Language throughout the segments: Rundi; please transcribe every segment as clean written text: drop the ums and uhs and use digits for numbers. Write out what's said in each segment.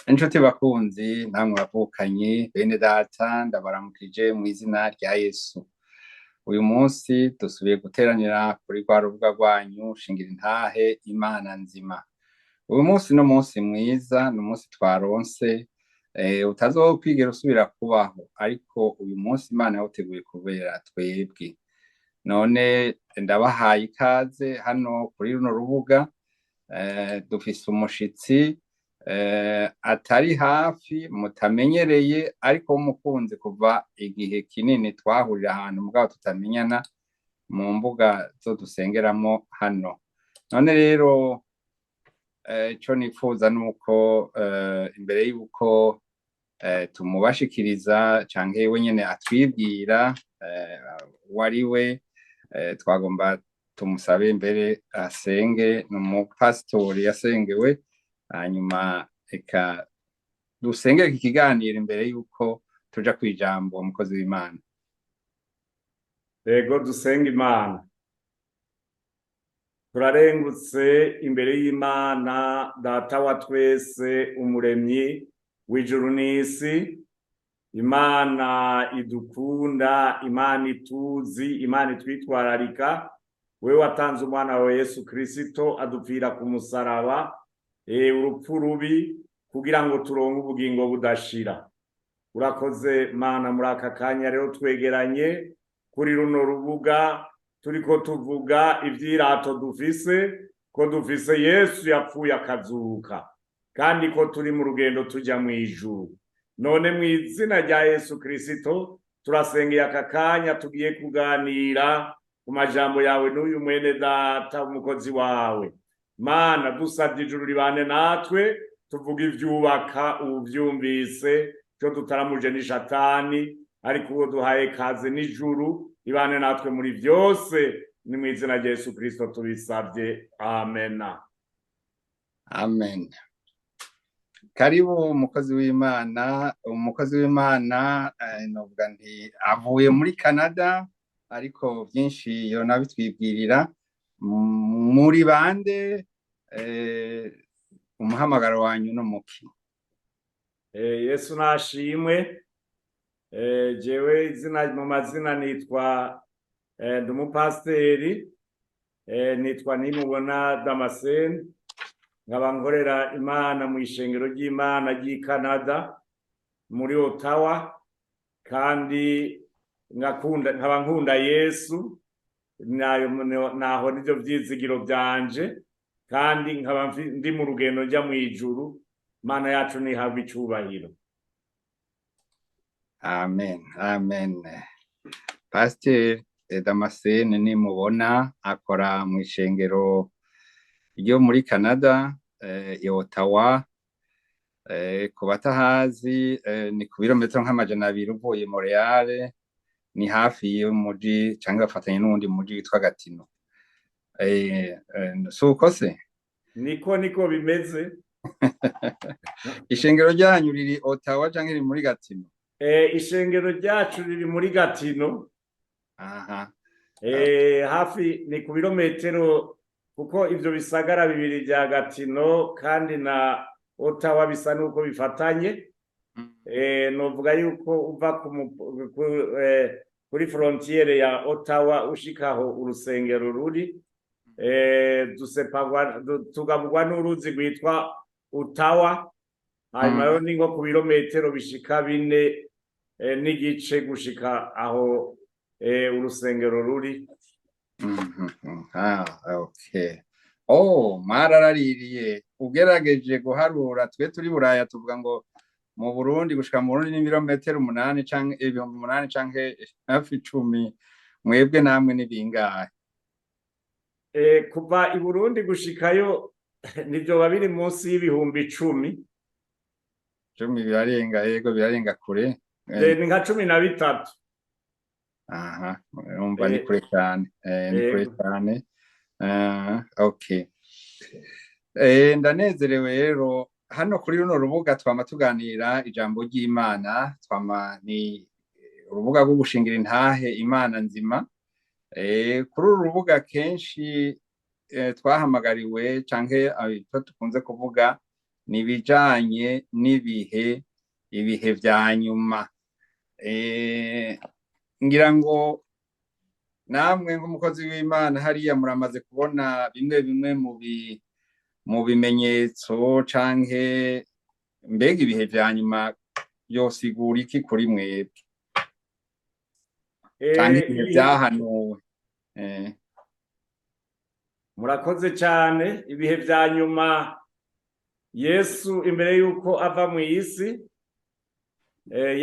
Inshuti bakunzi, namwe bavukanye, bene data, ndabaramukije mu izina rya Yesu. Uyu munsi dusubiye guteranira kuri rwa rubuga rwanyu Shingira Intahe Imana Nzima. Uyu munsi ni umunsi mwiza, ni umunsi twaronse utazokwigera usubira kubaho, ariko uyu munsi Imana yawuteguye kubera twebwe. None ndabahaye ikaze hano kuri runo rubuga. Dufise umushitsi atari hafi, mutamenyereye, ariko w'umukunzi kuva igihe kinini twahurira ahantu mugabo tutamenyana mu mbuga zo dusengeramo hano. None rero ico nifuza nuko imbere yuko tumubashikiriza canke we nyene atwibwira uwo ari we, twagomba tumusabe mbere asenge. Ni umupasitori yasengewe, hanyuma reka dusengere iki kiganiro imbere yuko tuja kwijambo. Umukozi w'Imana. Yego, dusenga Imana. Turarengutse imbere y'Imana Data wa twese, Umuremyi w'ijuru n'isi, Imana idukunda, Imana ituzi, Imana itwitwararika, we watanze umwana wawe Yesu Kirisito adupfira ku musaraba urupfu rubi kugira ngo turonke ubugingo budashira. Urakoze Mana. Muri aka kanya rero twegeranye kuri runo rubuga, turiko tuvuga ivyirato dufise, ko dufise Yesu yapfuye akazuka, kandi ko turi mu rugendo tujya mu ijuru. None mu izina rya Yesu Kirisito turasengeye aka kanya tugiye kuganira ku majambo yawe n'uyu mwene data, umukozi wawe. Mana, dusabye ijuru ribane natwe, tuvuga ivyubaka uwuvyumvise. Cyo tutaramuje ni Shatani, ariko uwo duhaye kaze n'ijuru ibane natwe muri byose. Ni mu izina rya Yesu Kirisito tubisabye, amena. Amen. Karibu umukozi w'Imana. Umukozi w'Imana novuga nti avuye muri Canada, ariko byinshi yona bitwibwirira. Muri bande? Umuhamagaro wanyu no muki? Yesu nashimwe. Jewe izina, mu mazina nitwa ndi umupasiteri, nitwa Nimubona Damascene, nkaba nkorera Imana mu ishengero ry'Imana ry'i Canada muri Ottawa, kandi ngakunda, nkaba nkunda Yesu, nayo naho nivyo vyizigiro vyanje, kandi nkaba ndi mu rugendo njya mu ijuru. Mana yacu nihabwa icubahiro. Amen, amen. Pasiteri Damascene Nimubona akora mu ishengero ryo muri Canada i Ottawa. Ku batahazi, ni ku birometero nk'200 uvuye Montreal, ni hafi y'umuji canke bafatanye n'uwundi muji witwa Gatineau. Suko se? Niko bimeze. Ishengero ryanyu riri Ottawa canke riri muri Gatineau? Ishengero ryacu riri muri Gatineau. Hafi ni ku birometero, kuko ivyo bisagara bibiri vya Gatineau kandi na Ottawa bisa nuko bifatanye. Novuga yuko uva kuri frontière ya Ottawa ushikaho urusengero ruri, duseparwa, tugaburwa n'uruzi rwitwa Ottawa. Hanyuma rero ni nko ku birometero bishika 4 n'igice gushika aho urusengero ruri. Ah, okay. Oh, mwararaririye. Ugerageje guharura, twe turi Buraya tuvuga ngo mu Burundi gushika mu Burundi ni ibirometero 8 canke 8000 canke hafi 10. Mwebwe namwe ni bingahe? Kuva i Burundi gushikayo nivyoba biri munsi y'10,000. 10 birarenga, yego, birarenga kure. Ni nka 13. Aha, urumva ni kure cyane. Ni kure cyane. Okay. Ndanezerewe rero. Hano kuri runo rubuga twama tuganira ijambo ry'Imana, twama ni urubuga rwo gushingira intahe Imana nzima. Kuri uru rubuga kenshi twahamagariwe canke icyo dukunze kuvuga Ni ibijanye n'ibihe, ibihe vya nyuma. Ngira ngo namwe nk'umukozi w'Imana hariya muramaze kubona bimwe bimwe mu bimenyetso, canke mbega ibihe vya nyuma yosigura iki kuri mwebwe, canke ibihe vyahanuwe? Murakoze cyane. Ibihe vya nyuma, Yesu imbere y'uko ava mu isi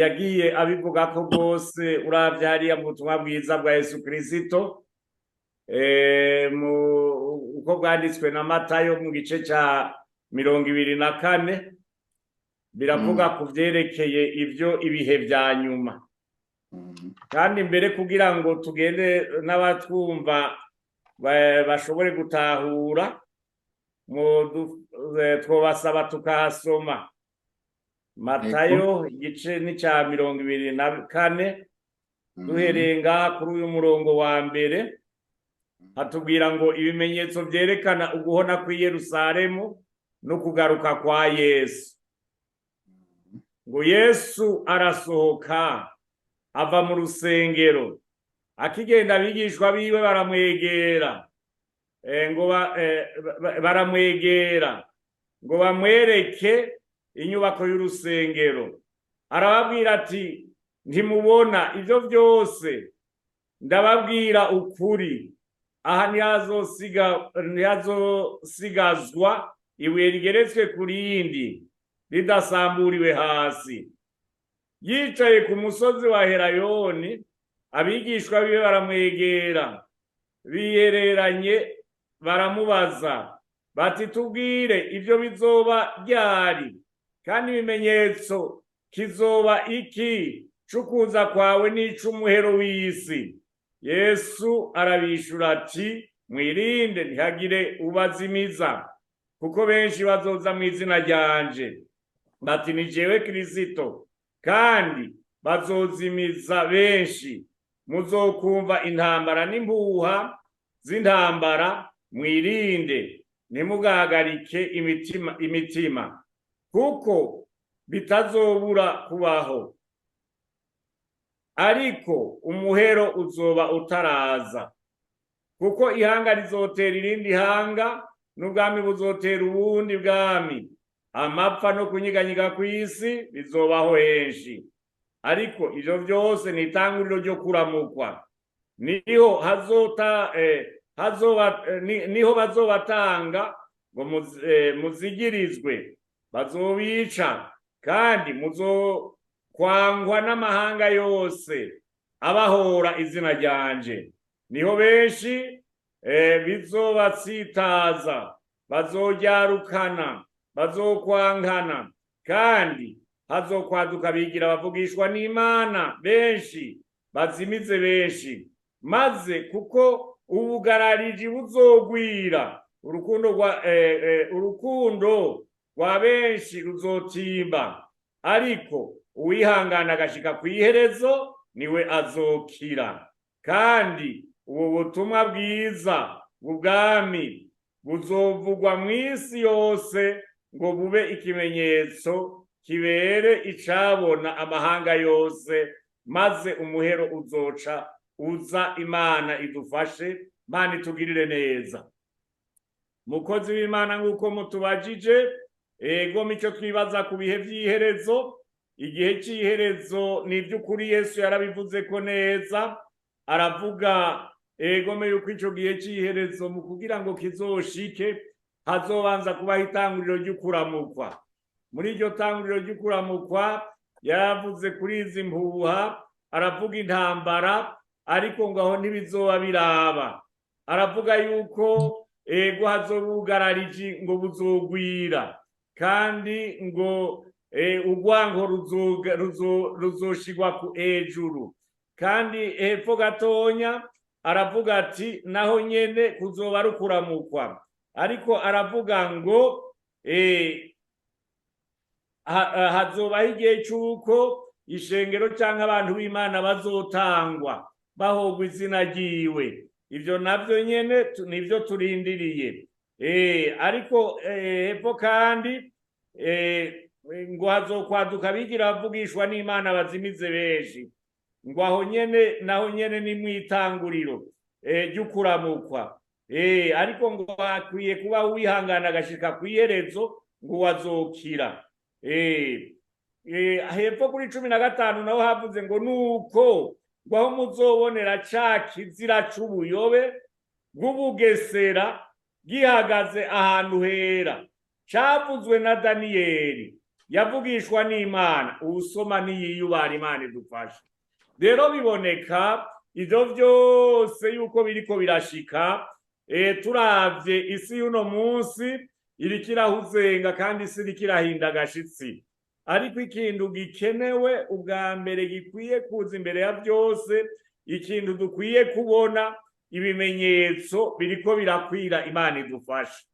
yagiye abivuga ko rwose. Uravye hariya mu butumwa bwiza bwa Yesu Kirisito uko bwanditswe na Matayo mu gice ca 24, biravuga ku vyerekeye ivyo ibihe vya nyuma. Kandi mbere kugira ngo tugende n'abatwumva bashobore gutahura, twobasaba tukahasoma Matayo igice n'icya 24, duhereye ngaha kuri uyu murongo wa mbere. Hatubwira ngo ibimenyetso vyerekana uguhona kw'i Yerusalemu no kugaruka kwa Yesu. Ngo Yesu arasohoka ava mu rusengero, akigenda abigishwa biwe baramwegera, ngo baramwegera ngo bamwereke inyubako y'urusengero. Arababwira ati: "Ntimubona ivyo vyose? Ndababwira ukuri, aha ntihazosigazwa ibuye rigeretswe ku rindi ridasamburiwe hasi." Yicaye ku musozi wa Herayoni, abigishwa biwe baramwegera bihereranye, baramubaza bati: "Tubwire, ibyo bizoba ryari, kandi ibimenyetso kizoba iki c'ukuza kwawe n'ic'umuhero w'isi?" Yesu arabishura ati: "Mwirinde ntihagire ubazimiza, kuko benshi bazoza mu izina ryanje bati: 'Ni jewe Kirisito,' kandi bazozimiza benshi. Muzokumva intambara n'impuha z'intambara. Mwirinde, ntimugahagarike imitima, kuko bitazobura kubaho, ariko umuhero uzoba utaraza. Kuko ihanga rizotera irindi hanga, n'ubwami buzotera ubundi bwami. Amapfa no kunyiganyiga kw'isi bizobaho henshi. Ariko ivyo vyose ni itanguriro ryo kuramukwa. Niho hazota hazoba niho bazobatanga ngo muzigirizwe, bazobica, kandi muzokwangwa n'amahanga yose abahora izina ryanje. Niho benshi bizobatsitaza, bazoryarukana, bazokwankana, kandi hazokwaduka bigira bavugishwa n'Imana benshi, bazimize benshi. Maze kuko ubugarariji buzogwira, urukundo rwa benshi ruzotimba. Ariko uwihangana agashika kw'iherezo niwe azokira. Kandi ubu butumwa bwiza bw'ubwami buzovugwa mu isi yose ngo bube ikimenyetso kibere icabona amahanga yose, maze umuhero uzoca uza. Imana idufashe, Imana itugirire neza. Mukozi w'Imana, nk'uko mutubajije, ego, mico twibaza ku bihe vy'iherezo. Igihe cy'iherezo ni iby'ukuri Yesu yarabivuze ko neza, aravuga egome yuko ico gihe cy'iherezo mu kugira ngo kizoshike hazobanza kubaho itanguriro ry'ukuramukwa. Muri iryo tanguriro ry'ukuramukwa yaravuze kuri izi mpuha, aravuga intambara, ariko ngo aho ntibizoba biraba. Aravuga yuko ego hazoba ubugarariji ngo buzogwira, kandi ngo urwango ruzoshigwa ku hejuru. Kandi hepfo gatonya aravuga ati naho nyene kuzoba rukuramukwa, ariko aravuga ngo hazobaho igihe c'uko ishengero canke abantu b'Imana bazotangwa bahogwa izina ryiwe. Ivyo navyo nyene nivyo turindiriye. Ariko hepfo kandi Ngo hazokwaduka abigira bavugishwa n'Imana bazimize benshi. Ngo aho nyene, naho nyene ni mwitanguriro ry'ukuramukwa. Ariko ngo hakwiye kuba wihangana agashika kw'iherezo, ngo wazokira. Hepfo kuri 15 naho havuze ngo nuko ngo aho muzobonera ca kizira c'ubuyobe bw'ubugesera gihagaze ahantu hera, cavuzwe na Daniyeli yavugishwa n'Imana, uwusoma niyiyubara. Imana idufashe. Rero biboneka ivyo vyose yuko biriko birashika. Turavye isi y'uno munsi iriko irahuzenga, kandi isi iriko irahinda agashitsi. Ariko ikintu gikenewe ubwa mbere, gikwiye kuza imbere ya byose, ikintu dukwiye kubona, ibimenyetso biriko birakwira. Imana idufashe.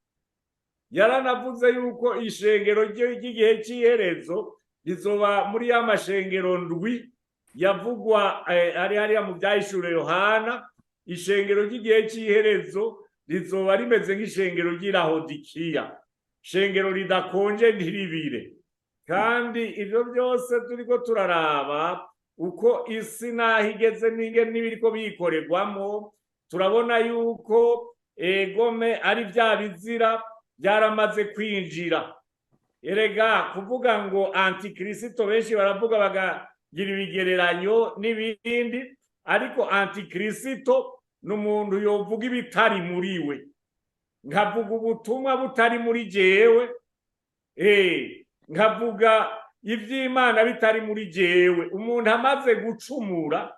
Yaranavuze yuko ishengero ry'igihe cy'iherezo rizoba muri ya mashengero ndwi yavugwa ari hariya mu Byahishure Yohana. Ishengero ry'igihe cy'iherezo rizoba rimeze nk'ishengero ry'Irahodikiya, shengero ridakonje ntiribire. Kandi ibyo byose turiko turaraba uko isi n'aho igeze n'ingene n'ibiriko biyikorerwamo, turabona yuko egome ari bya bizira byaramaze kwinjira. Erega kuvuga ngo antikirisito, benshi baravuga bakagira ibigereranyo n'ibindi, ariko antikirisito ni umuntu yovuga ibitari muri we. Nkavuga ubutumwa butari muri jewe, nkavuga iby'Imana bitari muri jewe. Umuntu amaze gucumura,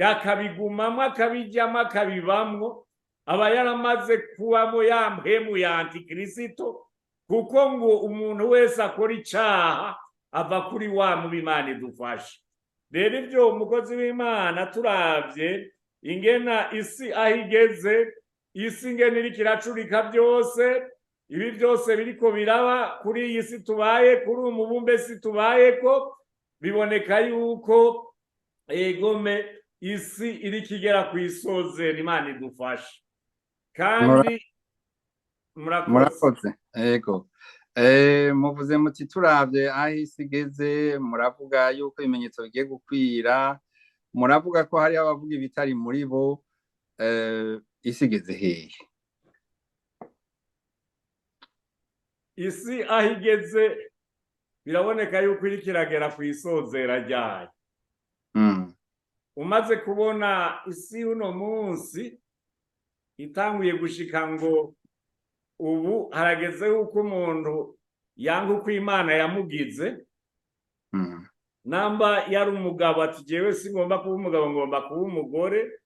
akabigumamo, akabijyamo, akabibamwo, aba yaramaze kubamo ya mpemu ya antikirisito, kuko ngo umuntu wese akora icaha ava kuri wa mubi. Imana idufashe. Rero ibyo, umukozi w'Imana, turavye ingena isi aho igeze, isi ingene iriko iracurika byose, ibi byose biriko biraba kuri iyi si tubaye, kuri uyu mubumbe si tubayeko, biboneka yuko egome isi iriko igera ku isozera. Imana idufashe. Kandi murakoze. Murakoze. Ego, muvuze muti turavye aho isi igeze, muravuga yuko ibimenyetso bigiye gukwira, muravuga ko hari abavuga ibitari muri bo. Isi igeze hehe? Isi aho igeze, biraboneka yuko iriko iragera ku isozera ryayo. Umaze kubona isi y'uno munsi itanguye gushika ngo ubu harageze yuko umuntu yanga uko Imana yamugize. Namba yari umugabo, ati jewe singomba kuba umugabo, ngomba kuba umugore.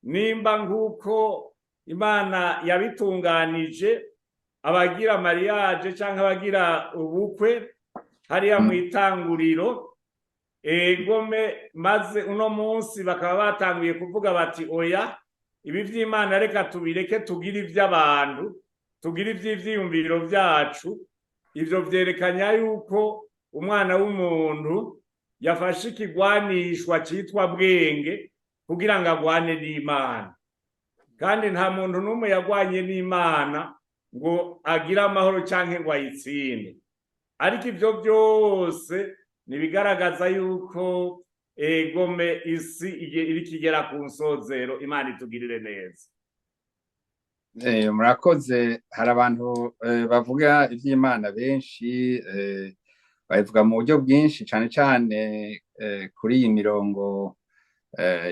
Nimba nk'uko Imana yabitunganije, abagira mariage cyangwa abagira ubukwe hariya mu itanguriro, egome, maze uno munsi bakaba batanguye kuvuga bati oya, ibi by'Imana reka tubireke, tugire iby'abantu, tugire iby'ivyiyumviro byacu. Ivyo vyerekanya yuko umwana w'umuntu yafashe ikigwanishwa cyitwa bwenge kugira ngo agwane n'Imana. Kandi nta muntu n'umwe yagwanye n'Imana ngo agire amahoro canke ngo ayitsinde. Ariko ivyo byose nibigaragaza yuko egome isi iriko igera ku nsozero. Imana itugirire neza. Murakoze. Hari abantu bavuga iby'Imana benshi, babivuga mu buryo bwinshi, cane cane kuri iyi mirongo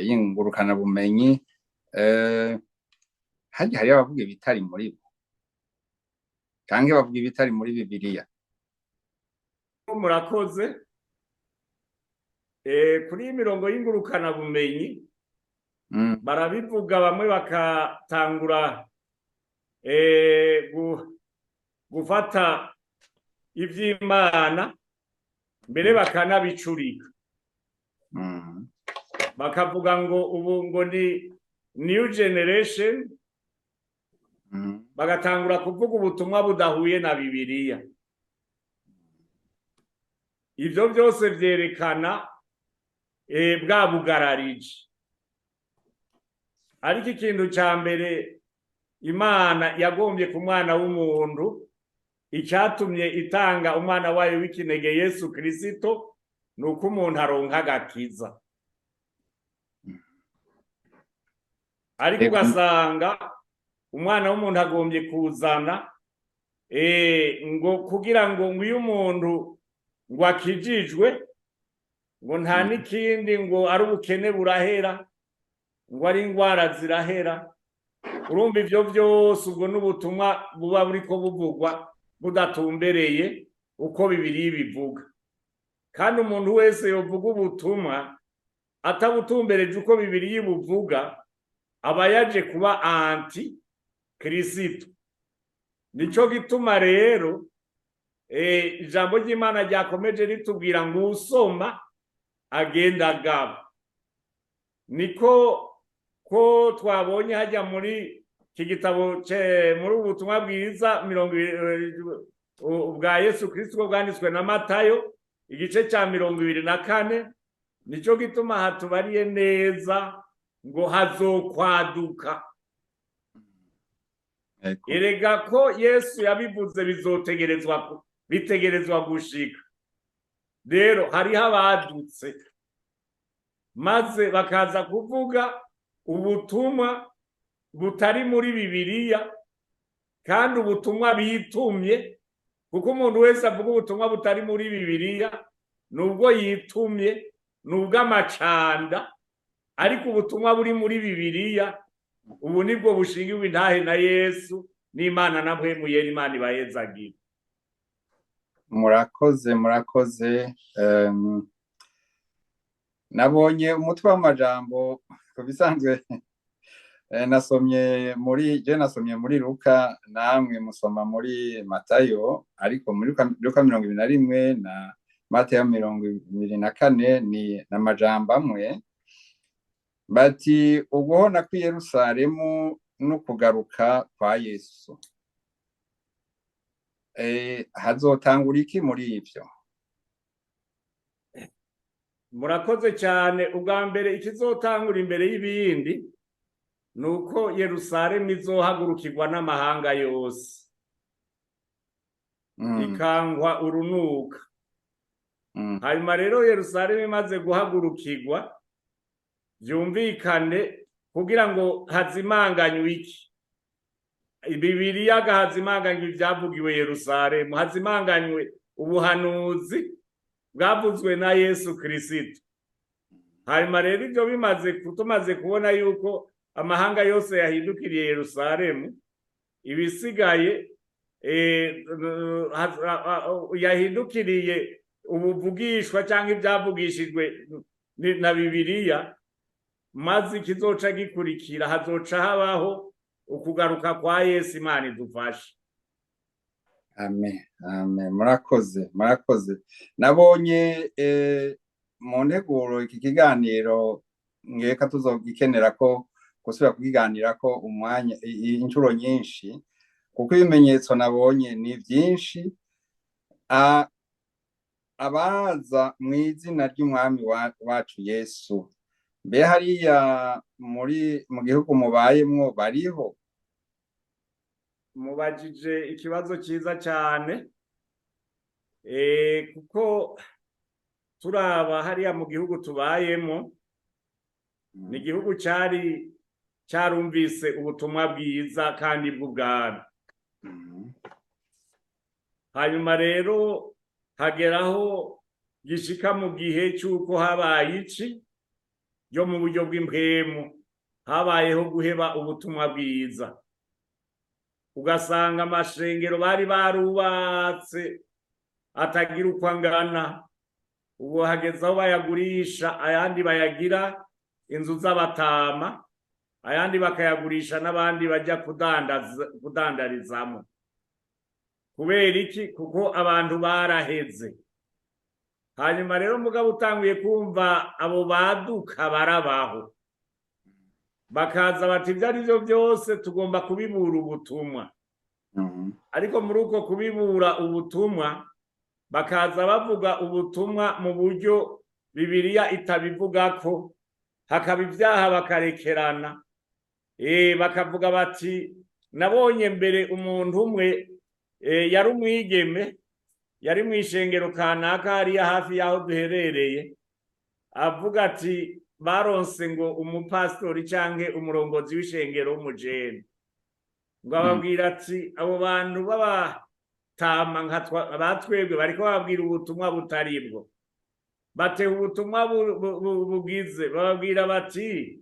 y'ingurukanabumenyi. Harya hariyo abavuga ibitari muri bo, canke bavuga ibitari muri Bibiliya? Murakoze. Kuri iyi mirongo y'ingurukanabumenyi barabivuga, bamwe bakatangura gufata ivy'Imana, mbere bakanabicurika, bakavuga ngo ubu ngo ni new generation, bagatangura kuvuga ubutumwa budahuye na Bibiliya. Ivyo byose vyerekana bwa bugarariji. Ariko ikintu ca mbere Imana yagombye ku mwana w'umuntu Icyatumye itanga umwana wayo w'ikinege Yesu Kirisito ni uko umuntu aronka agakiza. Ariko ugasanga umwana w'umuntu agombye kuzana ngo kugira ngo iyo umuntu ngo akijijwe ngo nta n'ikindi, ngo ari ubukene burahera, ngo ari indwara zirahera. Urumva ibyo byose ubwo n'ubutumwa buba buriko buvugwa budatumbereye uko Bibiliya bivuga. Kandi umuntu wese yovuga ubutumwa atabutumbereje uko Bibiliya buvuga, aba yaje kuba anti kirisito. Nico gituma rero ijambo ry'Imana ryakomeje ritubwira ngo usoma agenda agaba. Niko ko twabonye hajya muri iki gitabo muri ubu butumwa bwiza mirongo bwa Yesu Kristo bwanditswe na Matayo igice cya 24. Nico gituma hatubariye neza ngo hazokwaduka. Erega ko Yesu yabivuze bizotegerezwa, bitegerezwa gushika. Rero hariho abadutse maze bakaza kuvuga ubutumwa butari muri Bibiliya, kandi ubutumwa bitumye, kuko umuntu wese avuga ubutumwa butari muri Bibiliya nubwo yitumye, nubwo amacanda. Ariko ubutumwa buri muri Bibiliya ubu nibwo bushingiwe intahe na Yesu n'Imana na Mpwemu Yera. Imana ibahezagira. Murakoze, murakoze. Nabonye umutwe w'amajambo ku bisanzwe nasomye muri je nasomye muri Luka, namwe musoma muri Matayo, ariko muri Luka 21 na Matayo 24 ni n'amajambo amwe. Bati uguhona kw'i Yerusalemu no kugaruka kwa Yesu. Hazotangura iki muri ivyo? Murakoze cyane. Ubwa mbere ikizotangura imbere y'ibindi ni uko Yerusalemu izohagurukirwa n'amahanga yose, ikangwa urunuka. Hanyuma rero Yerusalemu imaze guhagurukirwa, byumvikane kugira ngo hazimanganywe iki? Bibiliya hazimanganywe ibyavugiwe Yerusalemu, hazimanganywe ubuhanuzi bwavuzwe na Yesu Kirisito. Hanyuma rero ibyo bimaze, tumaze kubona yuko amahanga yose yahindukiriye Yerusalemu, ibisigaye yahindukiriye ubuvugishwa cyangwa ibyavugishijwe na Bibiliya, maze ikizoca gikurikira hazoca habaho ukugaruka kwa Yesu. Imana idufashe. Amen, amen. Murakoze, murakoze. Nabonye mu nteguro iki kiganiro ngeka tuzogikenera ko gusubira kukiganira ko umwanya inshuro nyinshi, kuko ibimenyetso nabonye ni byinshi. Abaza mu izina ry'umwami wacu Yesu, mbe hariya muri mu gihugu mubayemwo bariho? Mubajije ikibazo cyiza cyane, kuko turaba hariya mu gihugu tubayemo, ni igihugu cyari cyarumvise ubutumwa bwiza kandi bw'ubwami. Hanyuma rero hageraho gishika mu gihe cy'uko habaye ici ryo mu buryo bw'impwemu, habayeho guheba ubutumwa bwiza, ugasanga amashengero bari barubatse atagira uko angana, ubu hageze aho bayagurisha, ayandi bayagira inzu z'abatama, ayandi bakayagurisha n'abandi bajya kudandarizamo. Kubera iki? Kuko abantu baraheze. Hanyuma rero mugabo utanguye kumva abo baduka barabaho, bakaza bati ibyo ari byo byose tugomba kubibura ubutumwa. Ariko muri uko kubibura ubutumwa bakaza bavuga ubutumwa mu buryo Bibiliya itabivuga, ko hakaba ibyaha bakarekerana. Bakavuga bati nabonye mbere umuntu umwe Yari umwigeme yari mu ishengero kanaka hariya hafi y'aho duherereye, avuga ati baronse ngo umupasitori canke umurongozi w'ishengero w'umujene, ngo ababwira ati abo bantu b'abatama nka batwebwe bariko bababwira ubutumwa butaribwo, bateha ubutumwa bugize, bababwira bati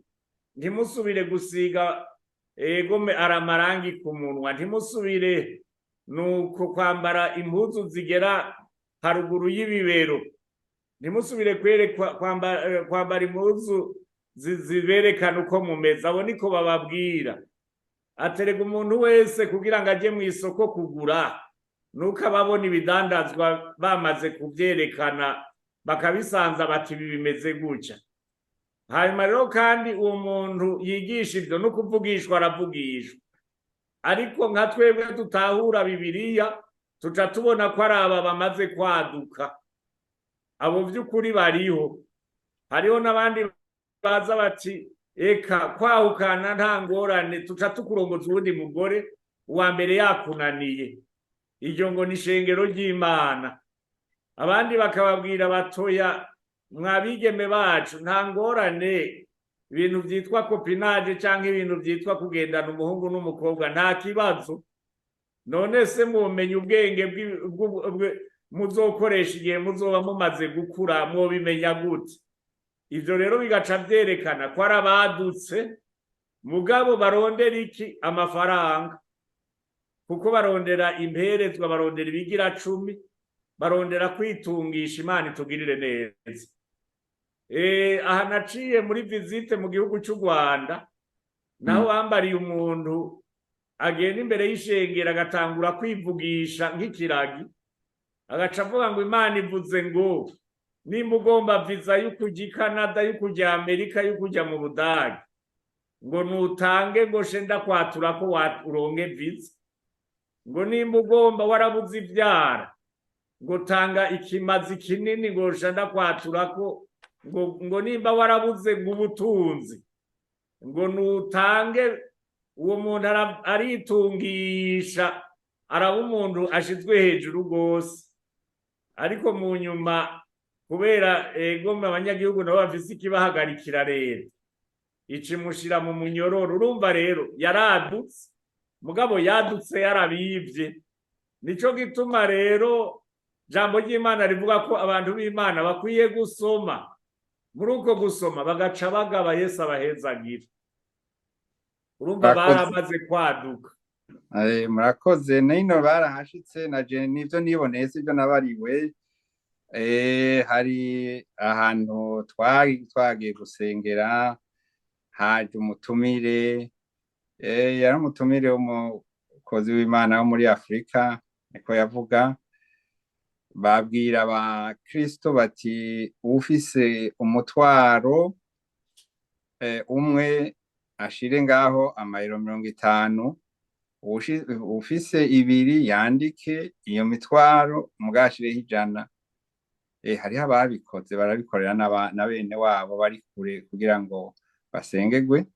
ntimusubire gusiga egome aramarangi ku munwa, ntimusubire nuko kwambara impuzu zigera haruguru y'ibibero, ntimusubire kwambara impuzu ziberekana uko mumeze. Abo niko bababwira. Aterega umuntu wese kugira ngo ajye mu isoko kugura, nuko ababona ibidandazwa bamaze kubyerekana bakabisanza bati ibi bimeze gutya. Hanyuma rero kandi uwo muntu yigisha ibyo no kuvugishwa aravugishwa, ariko nka twebwe dutahura Bibiliya tuca tubona ko ari aba bamaze kwaduka, abo by'ukuri bariho. Hariho n'abandi baza bati eka kwahukana nta ngorane, tuca tukurongoza uwundi mugore uwa mbere yakunaniye, iryo ngo ni ishengero ry'Imana. Abandi bakababwira batoya mwabigeme bacu nta ngorane, ibintu byitwa copinage cyangwa ibintu byitwa kugendana umuhungu n'umukobwa nta kibazo. None se mumenya ubwenge muzokoresha igihe muzoba mumaze gukura, mwobimenya gute? Ivyo rero bigaca vyerekana ko ari abadutse, mugabo barondera iki? Amafaranga, kuko barondera imperezwa, barondera ibigira cumi, barondera kwitungisha. Imana itugirire neza. Aha naciye muri visite mu gihugu cy'u Rwanda, naho bambariye umuntu agenda imbere y'ishengero agatangura kwivugisha nk'ikiragi, agaca avuga ngo Imana ivuze ngo nimba ugomba viza yo kujya i Canada, yo kujya Amerika, yo kujya mu Budage, ngo nutange ngo shenda kwatura ko uronke viza, ngo nimba ugomba warabuze ivyara, ngo tanga ikimazi kinini ngo shenda kwatura ko, ngo nimba warabuze ngo ubutunzi, ngo nutange. Uwo muntu aritungisha, araba umuntu ashizwe hejuru rwose, ariko mu nyuma kubera egome abanyagihugu nabo bafise ikibahagarikira, leta ikimushira mu munyororo. Urumva rero yaradutse, mugabo yadutse yarabivye. Nico gituma rero jambo ry'Imana rivuga ko abantu b'Imana bakwiye gusoma, muri uko gusoma bagaca bagaba. Yesu abahezagira. Urumva baramaze kwaduka. Murakoze. Nino barahashitse na je nivyo niboneye, sivyo nabariwe. Hari ahantu twari twagiye gusengera, haje umutumire, yari umutumire w'umukozi w'Imana wo muri Afurika, niko yavuga. Babwira abakristo bati ufise umutwaro umwe ashire ngaho amayero 50, ufise ibiri yandike iyo mitwaro mugashireho 100. Hariho ababikoze barabikorera na bene wabo bari kure kugira ngo basengegwe.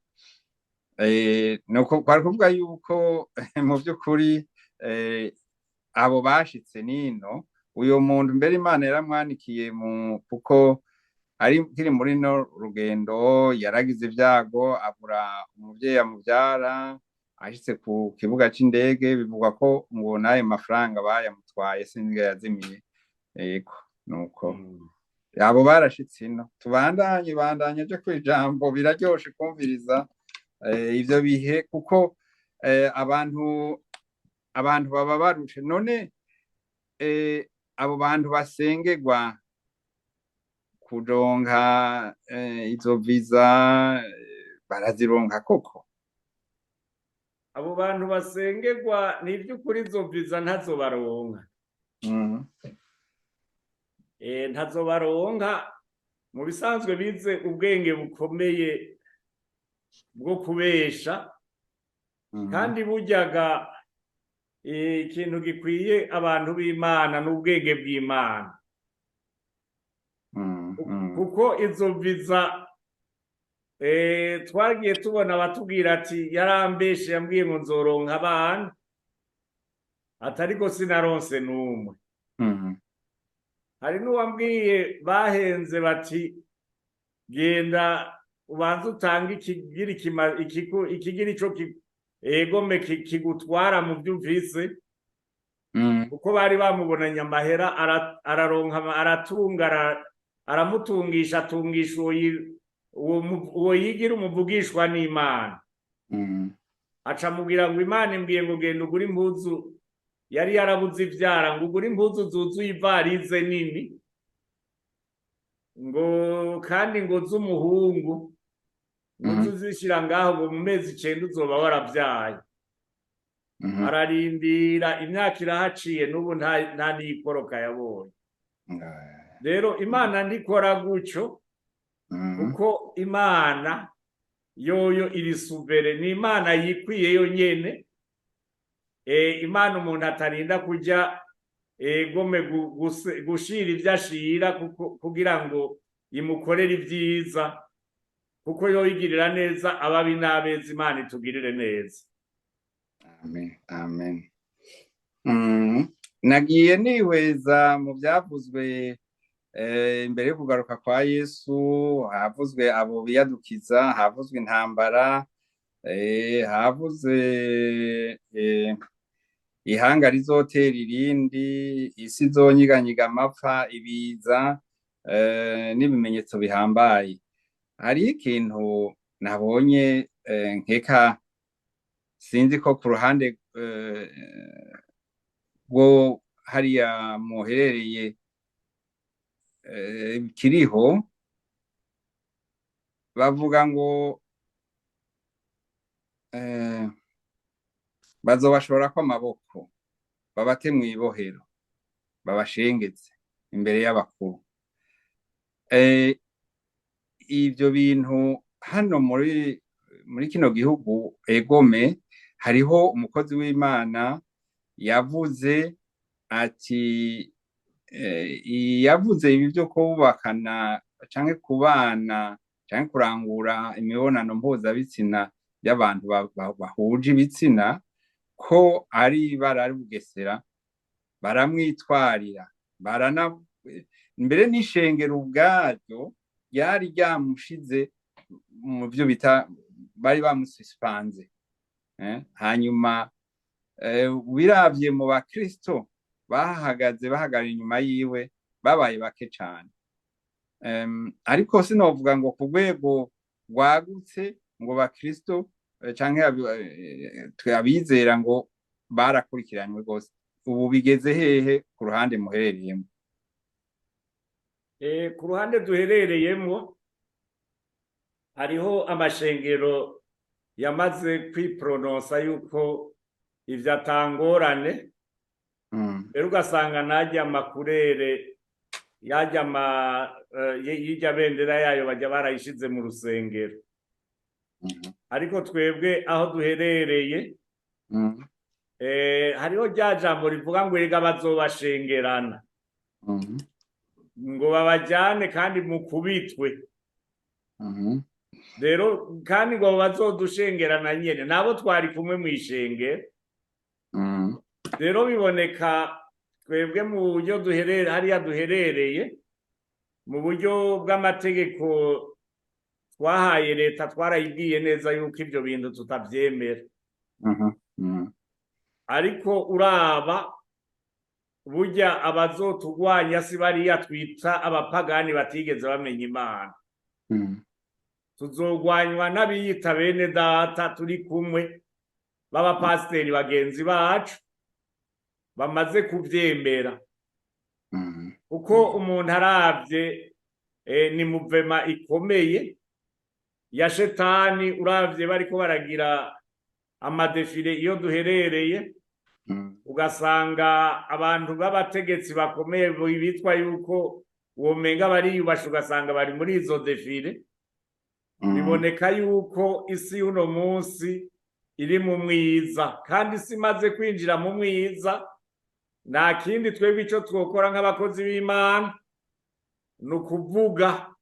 Nuko kwari kuvuga yuko mu by'ukuri abo bashitse nino, uyo muntu mbere Imana yaramwanikiye mu kuko ari kiri muri no rugendo, yaragize ibyago abura umuvyeyi amuvyara ashitse ku kibuga c'indege. Bivugwa ko ngo n'ayo mafaranga bayamutwaye, sinzi yazimiye. Yego, nuko abo barashitse ino. Tubandanye, bandanye je kwijambo, biraryoshe kumviriza ivyo bihe, kuko abantu baba barushe. None abo bantu basengerwa kuronka izo viza barazironka koko? Abo bantu basengerwa ni iby'ukuri izo viza ntazo baronka. Ntazo baronka. Mu bisanzwe bize ubwenge bukomeye bwo kubesha. Kandi buryaga ikintu gikwiye abantu b'Imana n'ubwenge bw'Imana, kuko izo viza twagiye tubona abatubwira ati yarambeshe, yambwiye ngo nzoronka abana. Atariko sinaronse n'umwe. Hari n'uwambwiye bahenze bati: "Genda ubanze utange ikigira ikigira ico egome kigutwara mu byo ufise." Kuko bari bamubonanye amahera, araronka, aratunga, aramutungisha, atungisha uwo yigira umuvugishwa n'Imana. Aca amubwira ngo: "Imana imbwiye ngo genda ugure impuzu." Yari yarabuze ivyara, ngo ugure impuzu zuzuye ivarize nini, ngo kandi ngo z'umuhungu, ngo uze uzishira ngaho, ngo mu mezi 9 uzoba waravyaye. Ararindira, imyaka irahaciye, n'ubu nta n'iyikoroka yabonye. Rero Imana ntikora gutyo, kuko Imana yoyo iri souverain, ni Imana yikwiye yonyene. Imana umuntu atarinda kuja egome gushira ivyo ashira kugira ngo imukorere ibyiza, kuko yoyigirira neza ababi n'abeza. Imana itugirire neza. Amen, amen. Nagiye nihweza mu byavuzwe imbere yo kugaruka kwa Yesu. Havuzwe abo biyadukiza, havuzwe intambara, havuzwe ihanga rizotera irindi, isi izonyiganyiga, amapfa, ibiza, n'ibimenyetso bihambaye. Hariho ikintu nabonye, nkeka sinzi ko ku ruhande rwo hariya muherereye kiriho. Bavuga ngo bazobashorako amaboko, babate mw'ibohero, babashengeze imbere y'abakuru. Ivyo bintu hano muri kino gihugu, egome, hariho umukozi w'Imana yavuze ati yavuze ibi byo kubakana canke kubana canke kurangura imibonano mpuzabitsina y'abantu bahuje ibitsina ko ari ibara, ari bugesera. Baramwitwarira, barana mbere n'ishengero ubwaryo ryari ryamushize mu byo bita bari bamususpanze. Hanyuma biravye mu bakristo bahagaze bahagarara inyuma yiwe, babaye bake cane. Ariko sinovuga ngo ku rwego rwagutse ngo bakristo canke abizera ngo barakurikiranywe rwose. Ubu bigeze hehe ku ruhande muherereyemo? Ku ruhande duherereyemo hariho amashengero yamaze kwiprononsa yuko ivyo atangorane. Rero ugasanga najya amakurere yajya ama y'irya bendera yayo bajya barayishize mu rusengero. Ariko twebwe aho duherereye, hariho rya jambo rivuga ngo erega bazobashengerana, ngo babajyane kandi mukubitwe. Rero kandi ngo bazodushengerana nyene nabo twari kumwe mw'ishengero. Rero biboneka twebwe mu buryo duherere hariya duherereye, mu buryo bw'amategeko twahaye leta, twarayibwiye neza yuko ibyo bintu tutavyemera. Ariko uraba burya abazotugwanya si bariya twita abapagani batigeze bamenya Imana. Tuzogwanywa n'abiyita bene data turi kumwe, b'abapasiteri bagenzi bacu bamaze kuvyemera. Kuko umuntu aravye, ni mouvement ikomeye ya shetani. Uravye bariko baragira amadéfilé iyo duherereye, ugasanga abantu b'abategetsi bakomeye bitwa yuko womenga bariyubashe, ugasanga bari muri izo défilé. Biboneka yuko isi y'uno munsi iri mu mwiza, kandi isi imaze kwinjira mu mwiza, nta kindi twebwe ico twokora nk'abakozi b'Imana ni ukuvuga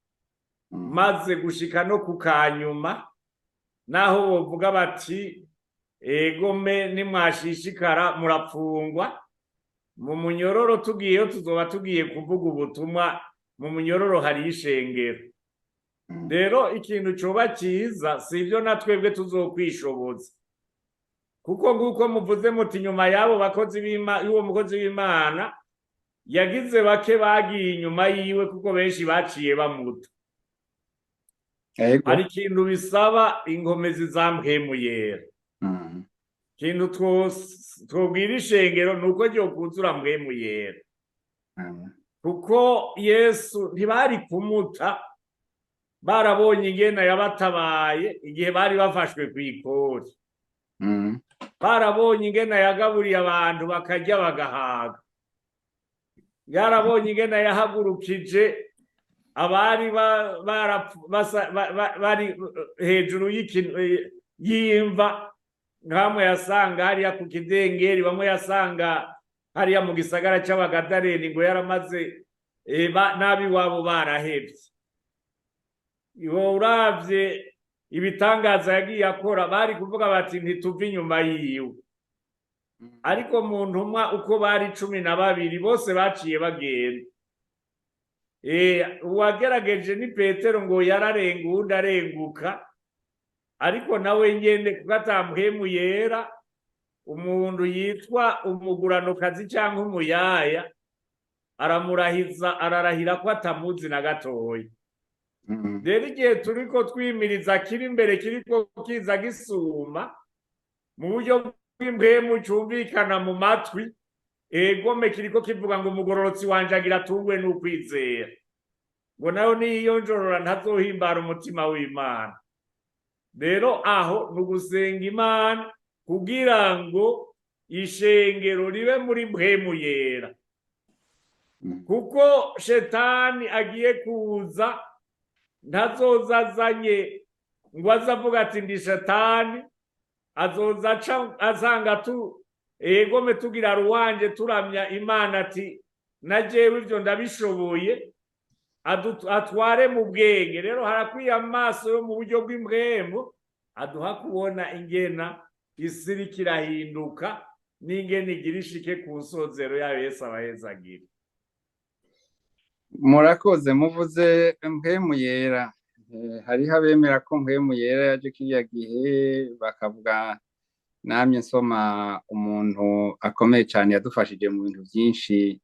maze gushika no ku kanyuma, naho bovuga bati Egome nimwashishikara murapfungwa mu munyororo. Tugiyeyo tuzoba tugiye kuvuga ubutumwa mu munyororo, hari ishengero. Rero ikintu coba cyiza, si ibyo na twebwe tuzokwishoboza, kuko nguko muvuze muti nyuma y'abo bakozi y'uwo mukozi w'Imana yagize bake bagiye inyuma yiwe, kuko benshi baciye bamuta. Hari ikintu bisaba inkomezi za Mpwemu Yera. Ikintu twobwira ishengero ni uko ryokuzura Mpwemu Yera, kuko Yesu ntibari kumuta barabonye ingena yabatabaye igihe bari bafashwe ku ikori, barabonye ingena yagaburiye abantu bakarya bagahaga, yarabonye ingena yahagurukije abari bari hejuru y'imva, nkamwe yasanga hariya ku kidengeri, bamwe yasanga hariya mu gisagara c'Abagadareni, ngo yaramaze n'abiwabo barahevye. Ibo uravye ibitangaza yagiye akora, bari kuvuga bati ntituva inyuma yiwe. Ariko mu ntumwa uko bari 12 bose baciye bagenda. Uwagerageje ni Petero, ngo yararenga uwundi arenguka, ariko nawe nyene kuko ata Mpwemu Yera, umuntu yitwa umuguranokazi cyangwa umuyaya aramurahiza, ararahira ko atamuzi na gatoya. Rero igihe turiko twimiriza kiri imbere, kiriko kiza gisuma mu buryo bw'impwemu cumvikana mu matwi, egome kiriko kivuga ngo umugororotsi wanje agira atungwe n'ukwizera, ngo nayo niyonjorora ntazohimbara umutima w'Imana. Rero aho ni ugusenga Imana kugira ngo ishengero ribe muri Mpwemu Yera, kuko shetani agiye kuza ntazoza azanye ngo aze avuga ati ndi shetani. Azoza asanga tu egome tugira ruwanje, turamya Imana, ati na jewe ivyo ndabishoboye, atware mu bwenge. Rero harakwiye amaso yo mu buryo bw'impwemu aduha kubona ingena isi iriko irahinduka n'ingene igira ishike ku nsozero yayo. Yesu abahezagira. Murakoze. Muvuze Mpwemu Yera. Hariho abemera ko Mpwemu Yera yaje kiriya gihe, bakavuga namye nsoma umuntu akomeye cyane yadufashije mu bintu byinshi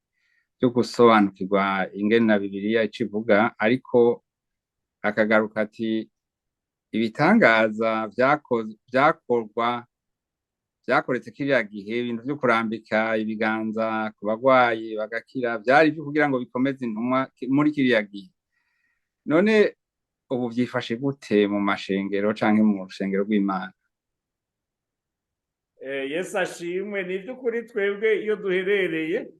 byo gusobanukirwa ingene na Bibiliya ico ivuga, ariko akagaruka ati ibitangaza vyakorwa, vyakoretse kiriya gihe, ibintu vyo kurambika ibiganza ku bagwayi bagakira, vyari ivyo kugira ngo bikomeze intumwa muri kiriya gihe. None ubu vyifashe gute mu mashengero canke mu rushengero rw'Imana? Yesu ashimwe. Ni iby'ukuri, twebwe iyo duherereye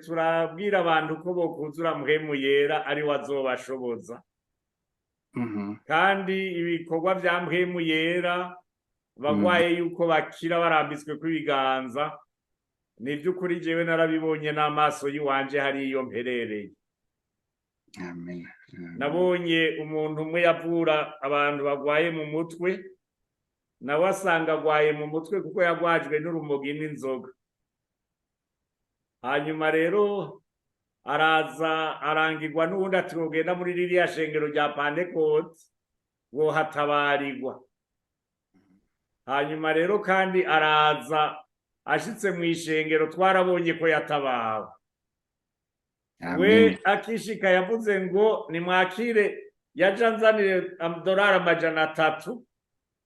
turabwira abantu ko bokuzura Mpwemu Yera, ari we azobashoboza. Kandi ibikorwa vya Mpwemu Yera, bagwaye yuko bakira barambitswe kw'ibiganza, ni iby'ukuri jewe narabibonye n'amaso y'iwanje hari iyo mperereye. Amen. Nabonye umuntu umwe yavura abantu bagwaye mu mutwe, nawe asanga agwaye mu mutwe kuko yagwajwe n'urumogi n'inzoga. Hanyuma rero araza arangirwa n'uwundi ati wogenda muri ririya shengero rya Pantekote wohatabarirwa. Hanyuma rero kandi araza, ashitse mu ishengero twarabonye ko yatabawe. We akishika yavuze ngo nimwakire, yaje anzanire amadolari 300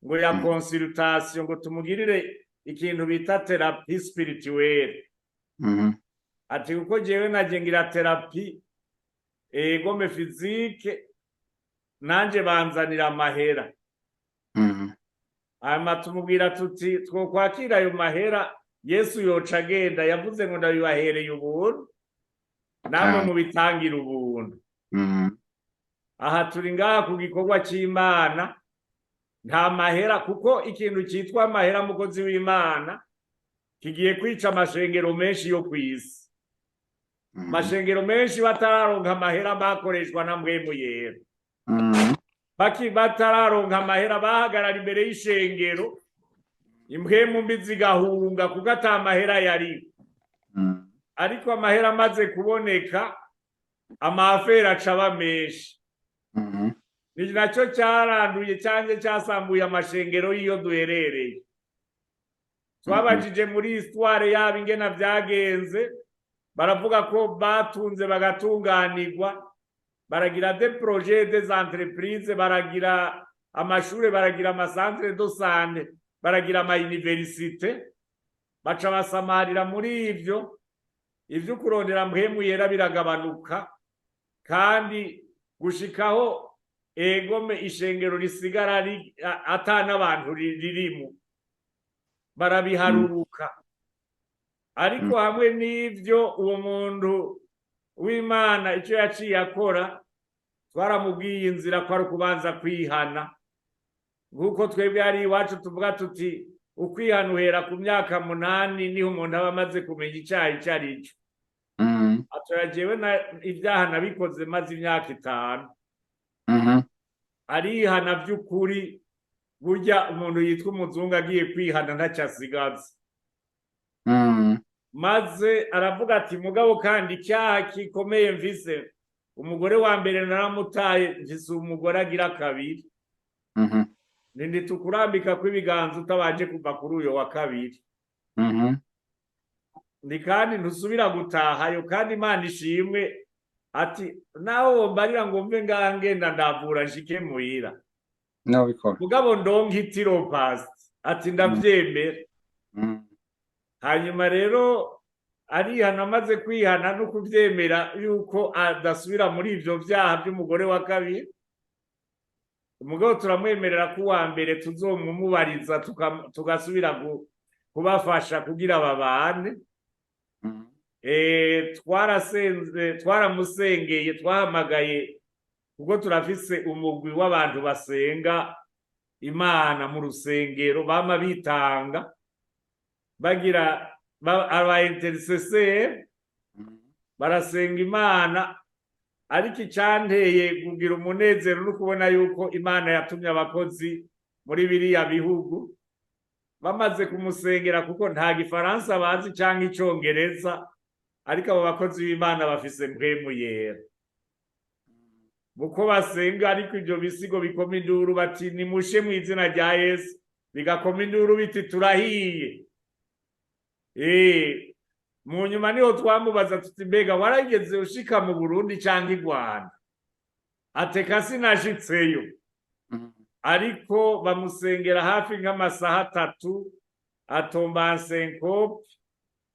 ngo ya consultation, ngo tumugirire ikintu bita thérapie spirituelle. Ati kuko jewe naje ngira thérapie egome physique, nanje banzanira amahera. Hanyuma tumubwira tuti twokwakira ayo mahera, Yesu yoca agenda. Yavuze ngo ndabibahereye ubuntu, namwe mubitangira ubuntu. Aha turi ngaha ku gikorwa c'Imana, nta mahera, kuko ikintu cyitwa amahera, mukozi w'Imana, kigiye kwica amashengero menshi yo kw'isi. Amashengero menshi batararonka amahera bakoreshwa na Mpwemu Yera. Batararonka amahera, bahagarara imbere y'ishengero, impwemu mbi zigahunga kuko ata mahera yariho. Ariko amahera amaze kuboneka, ama affaires aca aba menshi. Ni nacyo cyaranduye cyangwa cyasambuye amashengero y'iyo duherereye. Twabajije muri histoire yabo ingena byagenze, baravuga ko batunze bagatunganirwa, baragira des projets, des entreprises, baragira amashure, baragira ama centres de santé, baragira ama universités, baca basamarira muri ivyo. Ivyo kurondera Mpwemu Yera biragabanuka, kandi gushikaho egome ishengero risigara ata n'abantu ririmo, barabiharuruka. Ariko hamwe n'ivyo, uwo muntu w'Imana icyo yaciye akora, twaramubwiye inzira ko ari ukubanza kwihana, nk'uko twebwe hari iwacu tuvuga tuti ukwihana uhera ku myaka 8, niho umuntu aba amaze kumenya icyaha icyo ari cyo. Atoya jewe ibyaha nabikoze maze imyaka 5. Arihana by'ukuri. Burya umuntu yitwa umuzungu agiye kwihana ntacyo asigaza. Maze aravuga ati: "Mugabo kandi icyaha gikomeye mvise, umugore wa mbere naramutaye, mvise umugore agira kabiri." Ntitukurambika kw'ibiganza utabanje kuva kuri uyo wa kabiri. Ni kandi ntusubira gutahayo. Kandi Imana ishimwe, ati nawe wombarira ngo mve ngaha ngenda ndavura nshike muhira, No bikora. mugabo ndonke itiro pasi, ati ndavyemera. Hanyuma rero arihana. Amaze kwihana no kuvyemera yuko adasubira muri ivyo vyaha vy'umugore wa kabiri, umugabo turamwemerera ko uwa mbere tuzomumubariza, tugasubira kubafasha kugira babane. Twarasenze, twaramusengeye, twahamagaye kuko turafise umugwi w'abantu basenga Imana mu rusengero, bama bitanga bagira aba intercesseurs, barasenga Imana. Ariko icanteye kugira umunezero no kubona yuko Imana yatumye abakozi muri biriya bihugu, bamaze kumusengera, kuko nta gifaransa bazi canke icongereza, ariko abo bakozi b'Imana bafise Mpwemu Yera muko basenga, ariko ivyo bisigo bikoma induru bati: "Nimushe mu izina rya Yesu", bigakoma induru biti: "Turahiye". Mu nyuma niho twamubaza tuti: "Mbega warageze ushika mu Burundi canke i Rwanda?" Ateka sinashitseyo. Ariko bamusengera hafi nk'amasaha 3, atomba syncope.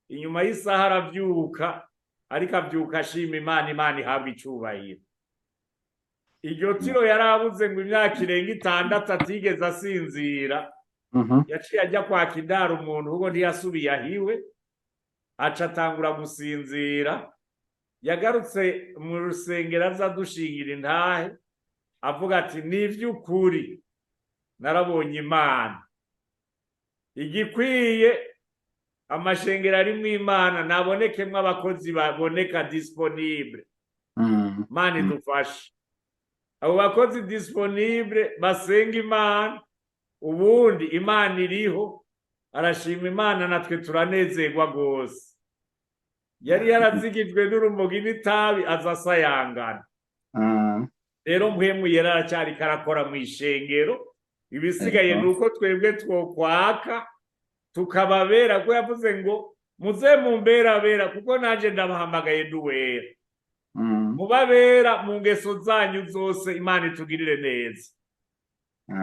Inyuma y'isaha aravyuka, ariko avyuka ashima Imana. Imana ihabwa icubahiro. Iryo tiro yarabuze ngo imyaka irenga 6 atigeze asinzira. Yaciye ajya kwaka indaro umuntu, kuko ntiyasubiye ahiwe, aca atangura gusinzira. Yagarutse mu rusengero aza dushingira intahe, avuga ati: "Ni iby'ukuri narabonye Imana." Igikwiye amashengero arimwo Imana nabonekemwo abakozi baboneka disponibles. Imana idufashe, abo bakozi disponibles basenga Imana. Ubundi Imana iriho. Arashima Imana, natwe turanezerwa rwose. Yari yarazigijwe n'urumogi n'itabi, aza asayangana. Rero Mpwemu Yera aracyariko arakora mu ishengero. Ibisigaye ni uko twebwe twokwaka tukababera, ko yavuze ngo: "Muze mumberabera, kuko nanjye ndabahamagaye nduwera." Mubabera mu ngeso zanyu zose. Imana itugirire neza.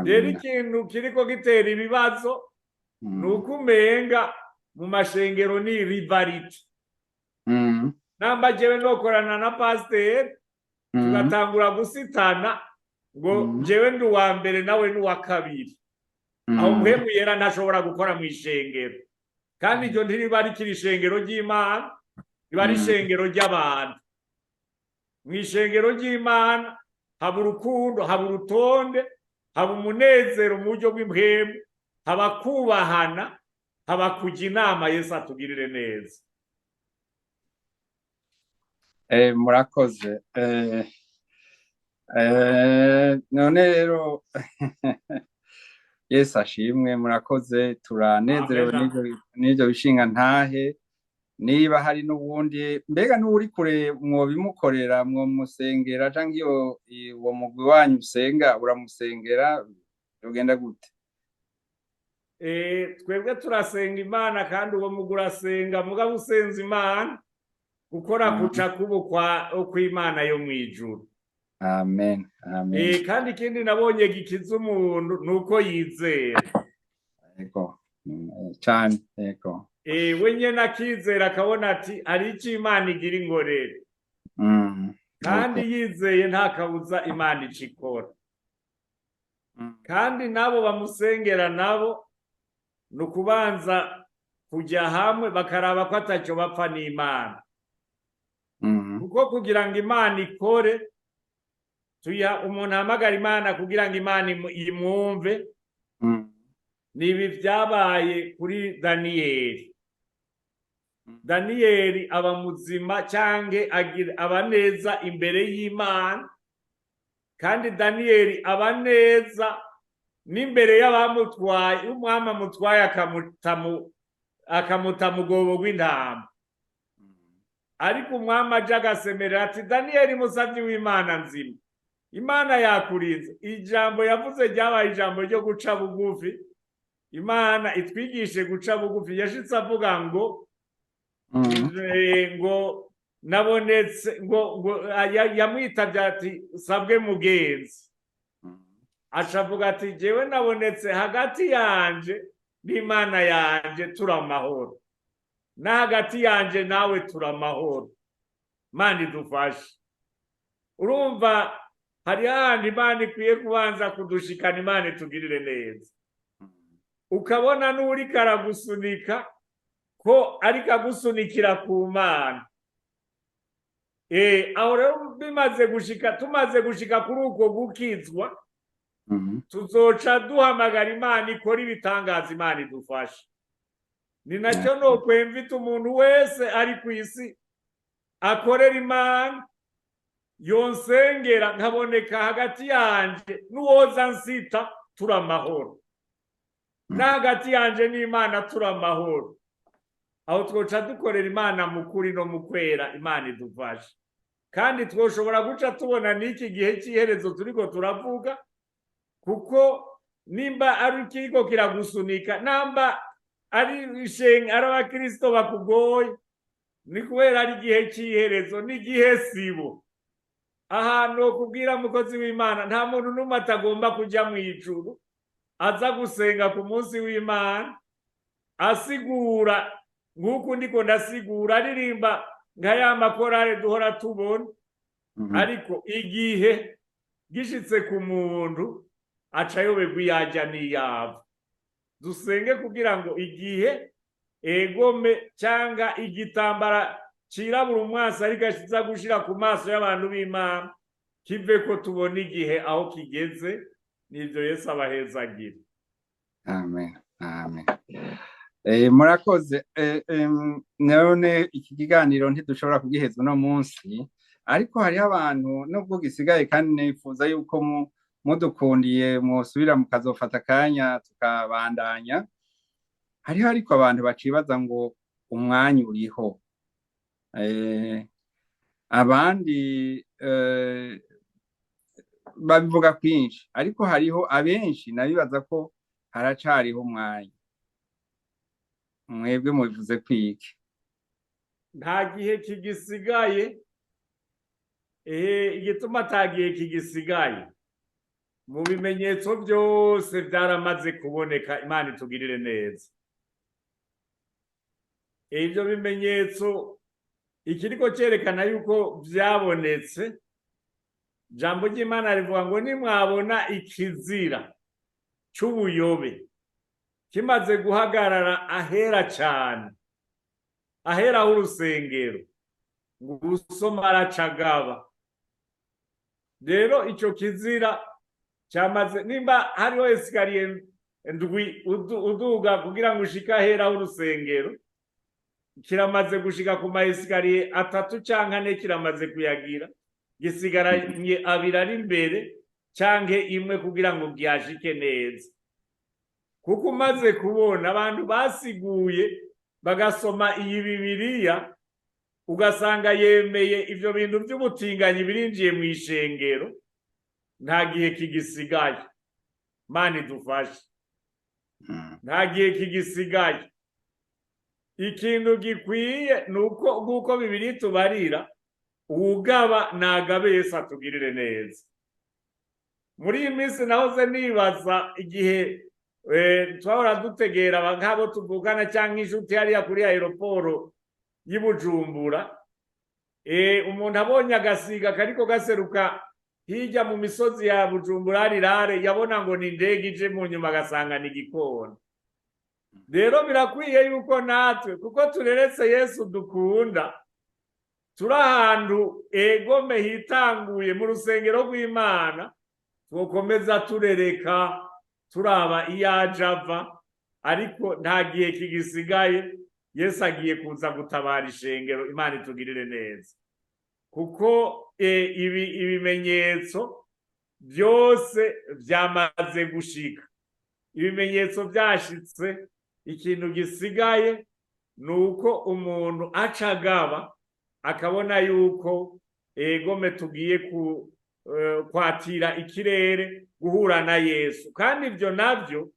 Rero ikintu kiriko gitera ibibazo ni uko umenga mu mashengero ni rivalité. Namba jewe nokorana na pasiteri, tugatangura gusitana ngo jewe ndi uwa mbere, nawe ni uwa kabiri, aho Mpwemu Yera ntashobora gukora mu ishengero. Kandi iryo ntiriba rikiri ishengero ry'Imana, riba ari ishengero ry'abantu. Mu ishengero ry'Imana haba urukundo, haba urutonde, haba umunezero mu buryo bw'impwemu, haba kubahana, haba kujya inama. Yesu atugirire neza. Murakoze. None rero, Yesu ashimwe, murakoze, turanezerewe. Amen. N'ivyo bishinga ntahe. Niba hari n'uwundi, mbega n'uri kure, mwobimukorera, mwomusengera, canke iyo uwo mugwi wanyu usenga uramusengera, ugenda gute? Twebwe turasenga Imana, kandi uwo mugwi urasenga, mugabo usenza Imana gukora kuca kubu kwa kw'Imana yo mw'ijuru. Amen, amen. Kandi ikindi nabonye gikiza umuntu ni uko yizera. Yego, cane, yego. We nyene akizera, akabona ati hari icyo Imana igira ingorere, kandi yizeye nta kabuza Imana ica ikora. Kandi nabo bamusengera nabo ni ukubanza kujya hamwe bakaraba ko atacyo bapfa n'Imana, kuko kugira ngo Imana ikore, tuya umuntu ahamagara Imana kugira ngo Imana imwumve. Ni ibi byabaye kuri Daniyeli. Daniyeli aba muzima cyangwa agira aba neza imbere y'Imana, kandi Daniyeli aba neza n'imbere y'abamutwaye. Umwami amutwaye akamuta mu rwobo rw'intama, ariko umwami aje agasemerera ati: "Daniyeli, musabyi w'Imana nzima, Imana yakurinze." Ijambo yavuze ryabaye ijambo ryo guca bugufi. Imana itwigishe guca bugufi. Yashitse avuga ngo ngo nabonetse ngo yamwitabye ati: "Sabwe mugenzi." Aca avuga ati: "Jewe nabonetse hagati yanje n'Imana yanje turi amahoro, na hagati yanje nawe turi amahoro, Imana idufashe." Urumva hari hahandi Imana ikwiye kubanza kudushikana. Imana itugirire neza. Ukabona n'uriko aragusunika ko ariko agusunikira ku Mana. Aho rero bimaze gushika, tumaze gushika kuri uko gukizwa, tuzoca duhamagara Imana ikora ibitangaza. Imana idufashe. Ni nacyo nokwemvita umuntu wese ari ku isi akorera Imana, yonsengera nkaboneka hagati yanje n'uwoza nsita turi amahoro, na hagati yanje n'Imana turi amahoro. Aho twoca dukorera Imana mu kuri no mu kwera. Imana idufashe. Kandi twoshobora guca tubona n'iki gihe cy'iherezo turiko turavuga, kuko nimba ari ikiriko kiragusunika, namba ari ishenga, ari abakristo bakugoye, ni kubera ari igihe cy'iherezo n'igihe sibo. Ahantu kubwira mukozi w'Imana, nta muntu n'umwe atagomba kujya mu ijuru aza gusenga ku munsi w'Imana, asigura nk'uku ndiko ndasigura, aririmba nka ya makorale duhora tubona. Ariko igihe gishitse ku muntu, aca ayoberwa iyo ajya n'iyava. Dusenge kugira ngo igihe egome cyangwa igitambara cirabura umwasi ariko ashiza gushira ku maso y'abantu b'Imana kive ko, tubona igihe aho kigeze. Nivyo, Yesu abahezagira. Amen, amen. Murakoze. None iki kiganiro ntidushobora kugiheza uno munsi, ariko hariho abantu nubwo gisigaye, kandi nifuza yuko mudukundiye mwosubira mukazofata akanya tukabandanya. Hariho ariko abantu bacibaza ngo umwanya uriho, abandi babivuga kwinshi, ariko hariho abenshi nabibaza ko haracariho umwanya. Mwebwe mubivuze kwiki? Nta gihe kigisigaye. Igituma ata gihe kigisigaye, mu bimenyetso byose byaramaze kuboneka. Imana itugirire neza. Ibyo bimenyetso ikiriko cyerekana yuko byabonetse, jambo ry'Imana rivuga ngo nimwabona ikizira c'ubuyobe kimaze guhagarara ahera cane, ahera h'urusengero, ngo usoma aracagaba. Rero ico kizira cyamaze, nimba hariho escalier ndwi uduga kugira ngo ushike ahera h'urusengero, kiramaze gushika ku ma escalier atatu canke ane, kiramaze kuyagira. Gisigaranye abiri ari imbere canke imwe kugira ngo gihashike neza. Kuko umaze kubona abantu basiguye bagasoma iyi Bibiliya, ugasanga yemeye ivyo bintu vy'ubutinganyi birinjiye mu ishengero, nta gihe kigisigaye. Mana idufashe. Nta gihe kigisigaye. Ikintu gikwiye ni uko nk'uko Bibiliya itubarira, uwugaba nagabe, Yesu atugirire neza. Muri iyi minsi nahoze nibaza igihe twahora dutegera nk'abo tuvukana cyangwa inshuti hariya kuri aéroport y'i Bujumbura, umuntu abonye agasiga kariko gaseruka hirya mu misozi ya Bujumbura rirare, yabona ngo ni indege ije, mu nyuma agasanga ni igikona. Rero birakwiye yuko natwe, kuko tureretse Yesu dukunda, turi ahantu egome hitanguye mu rusengero rw'Imana, twokomeza turereka turaba iyo aje ava. Ariko nta gihe kigisigaye, Yesu agiye kuza gutabara ishengero. Imana itugirire neza, kuko ibi ibimenyetso byose byamaze gushika. Ibimenyetso byashitse, ikintu gisigaye ni uko umuntu aca agaba, akabona yuko egome tugiye kwatira ikirere, guhura na Yesu. Kandi ibyo nabyo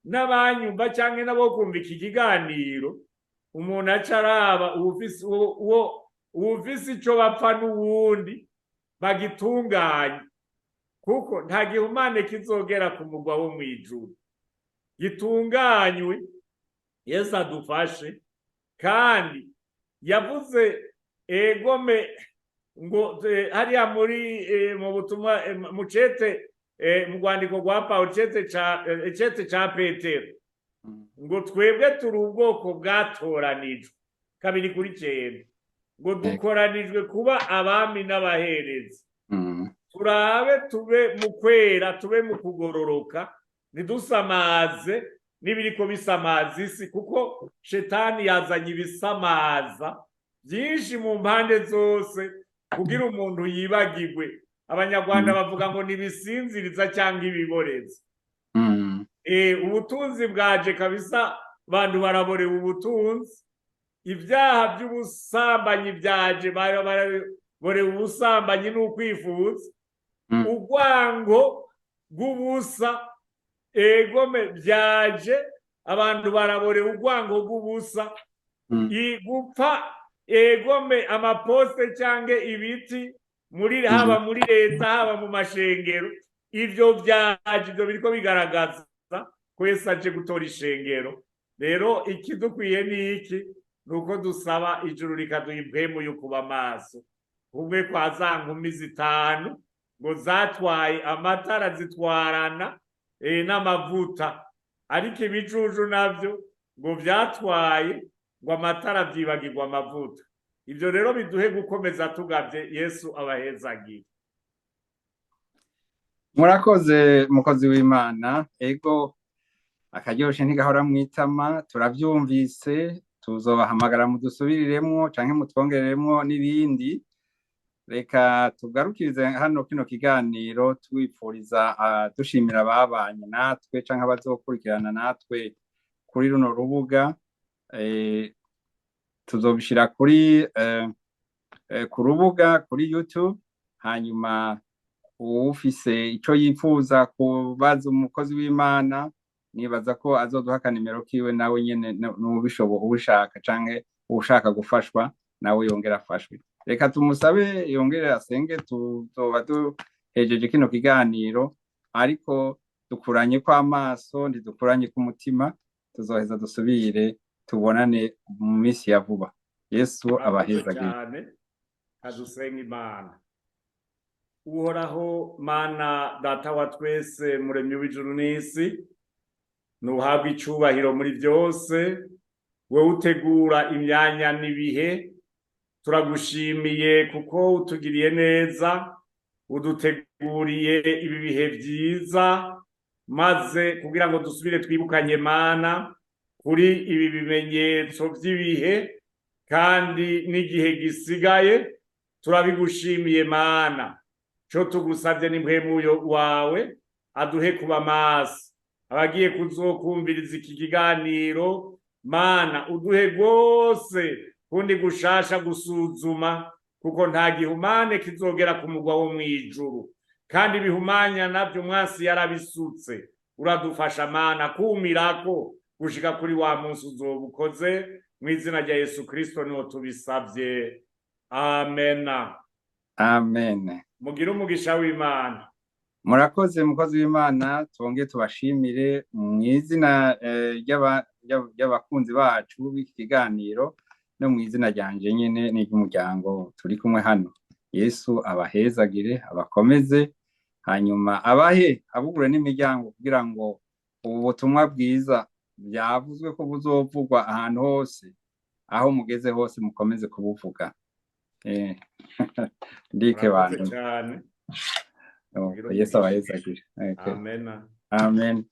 n'abanyumva cyangwa n'abo kumva iki kiganiro, umuntu aca araba uwufise ico bapfa n'uwundi bagitunganye, kuko nta gihumane kizogera ku mugwa wo mw'ijuru gitunganywe. Yesu adufashe. Kandi yavuze egome ngo hariya muri mu butumwa mu cete, mu rwandiko rwa Pawulo, cete ca Petero, ngo twebwe turi ubwoko bwatoranijwe, 2:9, ngo dukoranijwe kuba abami n'abaherezi. Turabe tube mu kwera, tube mu kugororoka, ntidusamaze n'ibiriko bisamaza isi, kuko shetani yazanye ibisamaza byinshi mu mpande zose kugira umuntu yibagirwe. Abanyarwanda bavuga ngo nibisinziriza cyangwa ibiboreza. Ubutunzi bwaje kabisa, abantu baraborewe ubutunzi. Ibyaha by'ubusambanyi byaje, baraborewe ubusambanyi n'ukwifuza. Urwango rw'ubusa egome byaje, abantu baraborewe urwango rw'ubusa. Gupfa egome amapostes cyangwa ibiti muri haba muri leta, haba mu mashengero, ivyo byaje. Ivyo biriko bigaragaza ko Yesu aje gutora ishengero. Rero ikidukwiye ni iki? Ni uko dusaba ijuru rikaduha impwemu yo kuba maso, kumwe kwa za nkumi zitanu ngo zatwaye amatara zitwarana n'amavuta, ariko ibijuju navyo ngo vyatwaye ngo amatara vyibagirwa amavuta. Ibyo rero biduhe gukomeza tugavye. Yesu abahezagire. Murakoze, mukozi w'Imana. Ego, akaryoshe ntigahora mwitama. Turavyumvise, tuzobahamagara mudusubiriremwo canke mutwongereremwo n'ibindi. Reka tugarukirize hano kino kiganiro, twipfuriza dushimira ababanye natwe canke abazokurikirana natwe kuri runo rubuga. Tuzobishira kuri ku rubuga kuri YouTube, hanyuma uwufise ico yifuza kubaza umukozi w'Imana, nibaza ko azoduha akanimero kiwe, nawe nyene n'ubishobo ushaka canke ushaka gufashwa nawe yongera afashwe. Reka tumusabe yongere asenge, tuzoba duhejeje kino kiganiro. Ariko dukuranye kw'amaso, ntidukuranye k'umutima. Tuzoheza dusubire tubonane mu minsi ya vuba. Yesu Murakoze abahezagire. cyane. Kadusenga Imana. Uhoraho Mana, Data wa twese, Muremyi w'ijuru n'isi, nuhabwa icubahiro muri byose, wowe utegura imyanya n'ibihe. Turagushimiye kuko utugiriye neza, uduteguriye ibi bihe byiza, maze kugira ngo dusubire twibukanye, Mana, kuri ibi bimenyetso by'ibihe kandi n'igihe gisigaye. Turabigushimiye Mana. Co tugusavye ni mpwemuyo wawe aduhe kuba maso. Abagiye kuzokumviriza iki kiganiro, Mana, uduhe rwose kundi gushasha gusuzuma, kuko nta gihumane kizogera ku mugwa wo mw'ijuru, kandi ibihumanya navyo umwansi yarabisutse. Uradufasha Mana kumirako gushika kuri wa munsi uzoba ukoze. Mu izina rya Yesu Kristo niho tubisavye, amena. Amen. Mugire umugisha w'Imana. Murakoze, mukozi w'Imana. Twongere tubashimire mu izina ry'abakunzi bacu b'iki kiganiro no mu izina ryanje nyine n'iry'umuryango turi kumwe hano. Yesu abahezagire, abakomeze, hanyuma abahe abugure n'imiryango kugira ngo ubu butumwa bwiza byavuzwe ko buzovugwa ahantu hose, aho mugeze hose mukomeze kubuvuga. Ndike Murakoze bantu cyane. Yesu abahezagire. Okay. Amena. Amen.